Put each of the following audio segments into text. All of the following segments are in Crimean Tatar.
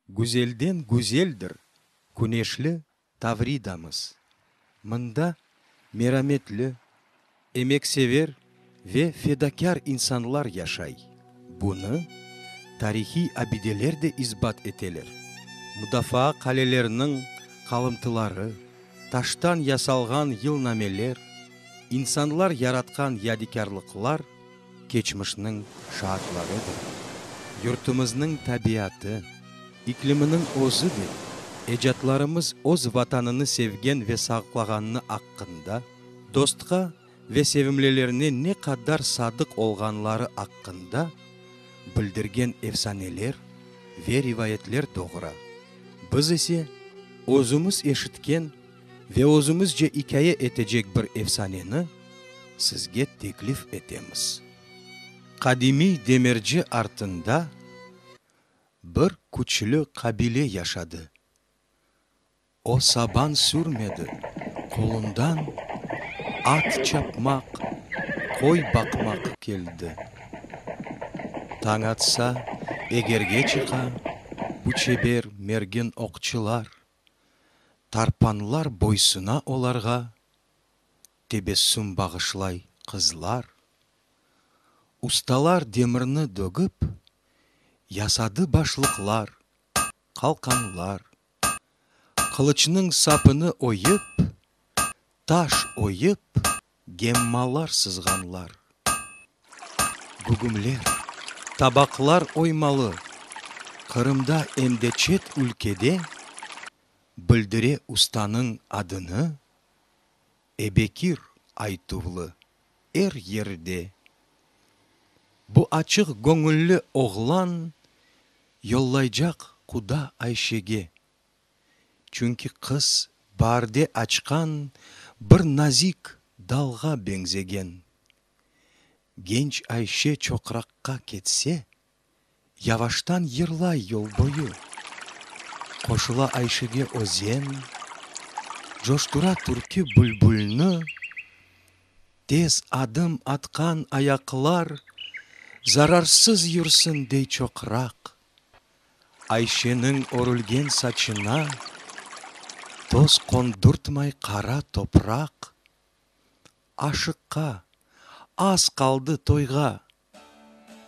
Güzelden güzeldir küneşli Tavridamız. Mında merametli, emeksever ve fedakâr insanlar yaşay. Bunı tarihiy abideler de isbat eteler, mudafaa qaleleriniñ qalımtıları, taştan yasalğan yılnameler, insanlar yaratqan yadikârlıqlar keçmişniñ şaatlarıdır. Yurtumıznıñ tabiatı, ikliminiñ özü de ecatlarımız öz Vatanını sevgen ve saqlağanı aqqında, dostqa ve sevimlilerine ne qadar sadıq olğanları aqqında bildirgen efsaneler ve rivayetler doğura. Biz ise özümiz eşitken ve özümizce ikâye etecek bir efsaneni sizge teklif etemiz. Qadimiy demirci artında bir küçlü qabile yaşadı. O saban sürmedi, qolundan at çapmaq, qoy baqmaq keldi. Tañ atsa, egerge çıqa bu çeber mergin oqçılar. Tarpanlar boysuna olarğa, tebessüm bağışlay qızlar. Ustalar demirni dögip, yasadı başlıqlar, qalqanlar. Qılıçnıñ sapını oyıp, taş oyıp, gemmalar sızğanlar. Gügümler, tabaqlar oymalı, Qırımda em de çet ülkede bildire ustanıñ adını, Ebekir aytuvlı er yerde. Bu açıq göñülli oğlan yollaycaq quda Ayşege. Çünki qız baarde açqan bir nazik dalğa beñzegen. Genç Ayşe çoqraqqa ketse, yavaştan yırlay yol boyu. Qoşula Ayşege özen, coştura türkü bülbülni, Tez adım atqan ayaqlar zararsız yürsin dey çoqraq. Ayşeniñ örülgen saçına toz qondurtmay qara topraq. Aşıqa, az qaldı toyğa,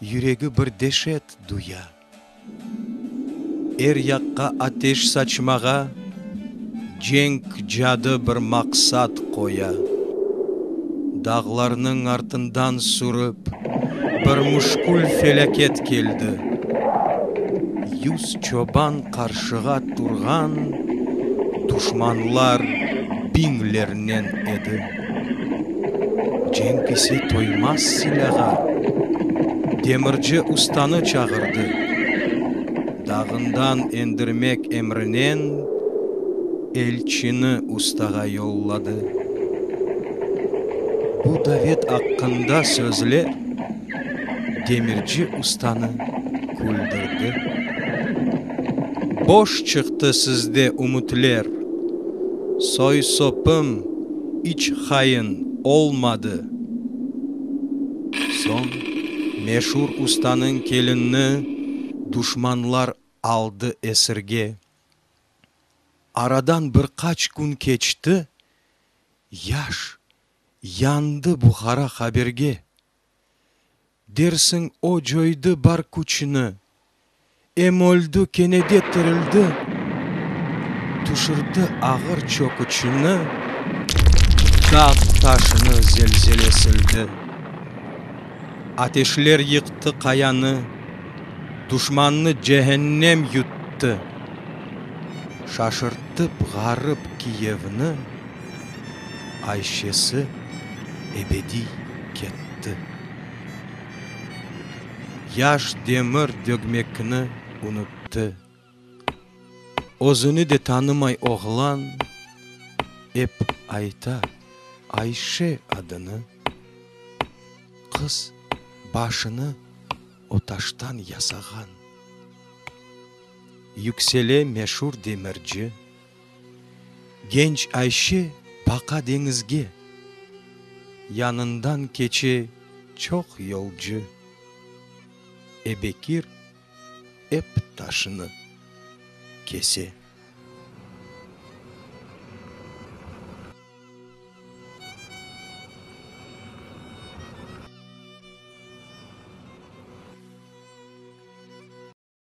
yüregi bir deşet duya. Er yaqqa ateş saçmağa cenk cadı bir maqsat qoya. Dağlarnıñ artından sürip bir müşkül felâket keldi. Yuz çoban qarşığa turğan duşmanlar biñlernen edi. Cenk ise toymaz silâğa demirci ustanı çağırdı. Dağından endirmek emrinen elçini ustağa yolladı. Bu davet aqqında sözler demirci ustanı küldürdi. Boş çıqtı sizde ümütler, soy-sopım iç hain olmadı. Soñ meşur ustanıñ kelinni duşmanlar aldı esirge. Aradan bir qaç kün keçti, yaş yandı bu qara haberge. Dersiñ o coydı bar küçüni, em öldi, kene de tirildi, tüşürdi ağır çöküçini, dağ taşını zelzele sildi. Ateşler yıqtı qayanı, duşmannı cehennem yuttı, şaşırtıp ğarip kiyevni, Ayşesi ebediy ketti. Yaş demir dögmekni unuttı. Özüni de tanımay oğlan, ep ayta Ayşe adını. Qız başını o taştan yasağan. Yüksele meşur demirci. Genç Ayşe baqa deñizge. Yanından keçe çoq yolcu. Ebekir ep taşını. kese.